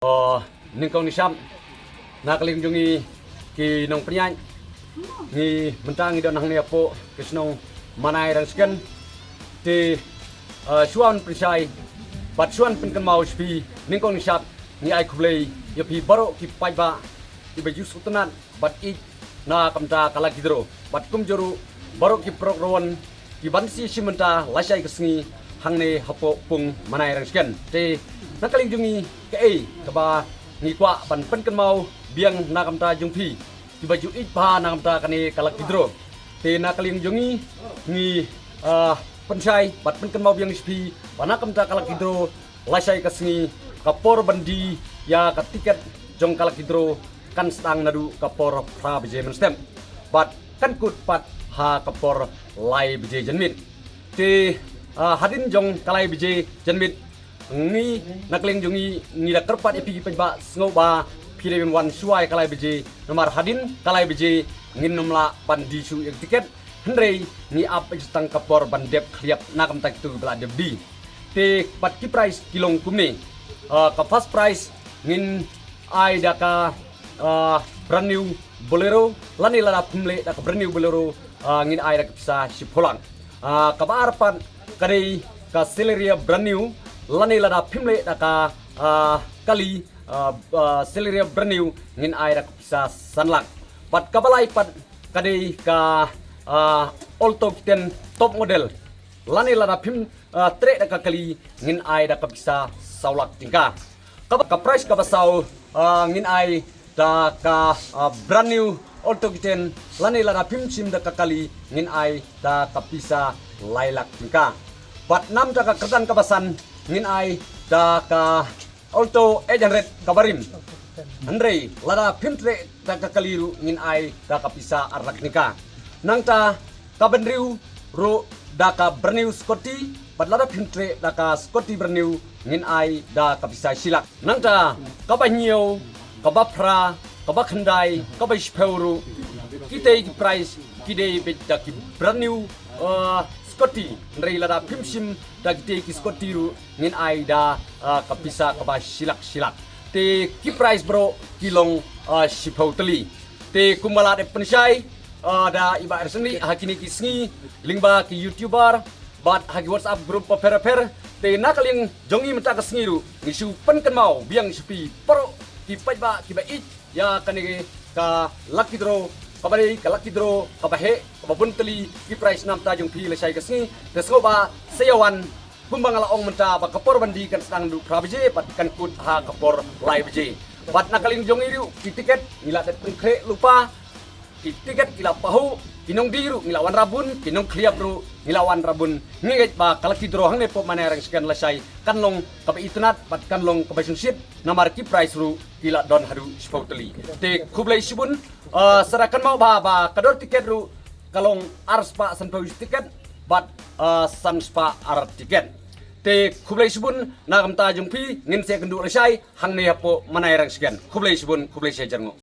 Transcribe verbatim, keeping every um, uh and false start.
Oh, nyngkong nyngshap, na ka liang jong ngi ki nongpynïaid, ngi mynta ngi don hangne hapoh ka shnong Manai Rangshken. Te, uh, shuwa ban pynshai bad shuwa ban pynkynmaw sha phi, nyngkong nyngshap ngi ai khublei ïa phi baroh ki paidbah kiba ju sngewtynnat bad ïeit na ka bynta ka lucky draw. Bad kumjuh ruh baroh ki paralok rangwan kiban sa ïashim mynta lashai ka sngi hangne hapoh pung Manai Rangshken. Te na ka liang jong ngi, kaei kaba ngi kwah ban pynkynmaw biang na ka bynta jong phi kiba ju ïeit bha na ka bynta kane ka lucky draw. Te na ka liang jong ngi, ngi, ah, pynshai bad pynkynmaw biang sha phi ba na ka bynta ka lucky draw lashai ka sngi, ka por ban die ïa ka tiket jong ka lucky draw kan sdang naduh ka por phra baje mynstep bad kan kut pat ha ka por lai baje janmiet. Te, ah, hadien jong ka lai baje janmiet, ngi na ka liang jong ngi, ngi da kyrpad ïa phi ki paidbah, sngewbha phi dei ban wan shuwa ïa ka lai baje, namar hadien ka lai baje ngin ym lah ban die shuh ïa ka tiket. Hynrei ngi ap ïa tang ka por ban dep khlieh na ka bynta kito kiba la dep die. Te pat ki prize ki long kumne. Ah, ka first prize ngin ai da ka, ah, brand new Bolero, lane lada phim leh da ka brand new Bolero, ah, ngin ai da ka pisa shiphew lak. Ah, kaba ar pat ka dei ka Celerio brand new, lane lada phim leh da ka, ah, kali, ah, ah, Celerio brand new, ngin ai da ka pisa san lak. Bad kaba lai pat ka dei ka, ah, Alto K ten top model, lane lada phim, ah, treh da ka kali, ngin ai da ka pisa saw lak tyngka. Kaba, ka prize kaba saw, ah, ngin ai da ka, ah, brand new Alto K ten, lane lada phim shim da ka kali, ngin ai da ka pisa lai lak tyngka. Bad namar ka kyrdan kaba san, ngin ai da ka Alto eight hundred kaba rim. Hynrei lada phim treh da ka kali ruh, ngin ai da ka pisa ar lak tyngka. Nangta kaba hynriew ruh da ka brand new Scotty, bad lada phim treh da ka Scotty brand new, ngin ai da ka pisa shi lak. Nangta kaba hynñiew, kaba phra, kaba khyndai, kaba shiphew ruh, kitei ki prize ki dei beit da ki brand new, uh, Scotty. Hynrei lada phim shim da kitei ki Scotty ruh, ngin ai da, ah, ka pisa kaba shi lak shi lak. Te ki prize baroh ki long, ah, shiphew tylli. Te kumba la dep pynshai, ah, da i Bah Ersenli ha kine ki sngi lyngba ki YouTuber bad ha ki WhatsApp group bapher bapher. Te na ka liang jong ngi mynta ka sngi ruh ngi shu pynkynmaw biang sha phi baroh ki paidbah kiba ïeit ïa kane ka lucky draw, kaba dei ka lucky draw kaba heh, kaba bun tylli ki prize namar jong phi lashai ka sngi. Te sngewbha sa ïa wan, kumba nga la ong mynta ba ka por ban die kan sdang naduh phra baje bad kan kut ha ka por lai baje. Bad na ka liang jong ngi ruh ki tiket ngi la dep pynkhreh lypa, ki tiket ki la pahuh, ki nongdie ruh ngi la wanrah bun, ki nongkhlieh ruh ngi la wanrah bun. Ngi ngeit ba ka lucky draw hangne hapoh Manai Rangshken lashai kan long kaba itynnad bad kan long kaba sngewsih, namar ki prize ruh ki la don haduh shiphew tylli. Te khublei shibun, ah, sa da kynmaw bha ba ka dor tiket ruh ka long ar spah sanphew tiket bad, ah, san spah ar tiket. Te khublei shibun na ka bynta jong phi, ngin sa ïakynduh lashai hangne hapoh Manai Rangshken. Khublei shibun, khublei shihajar nguh.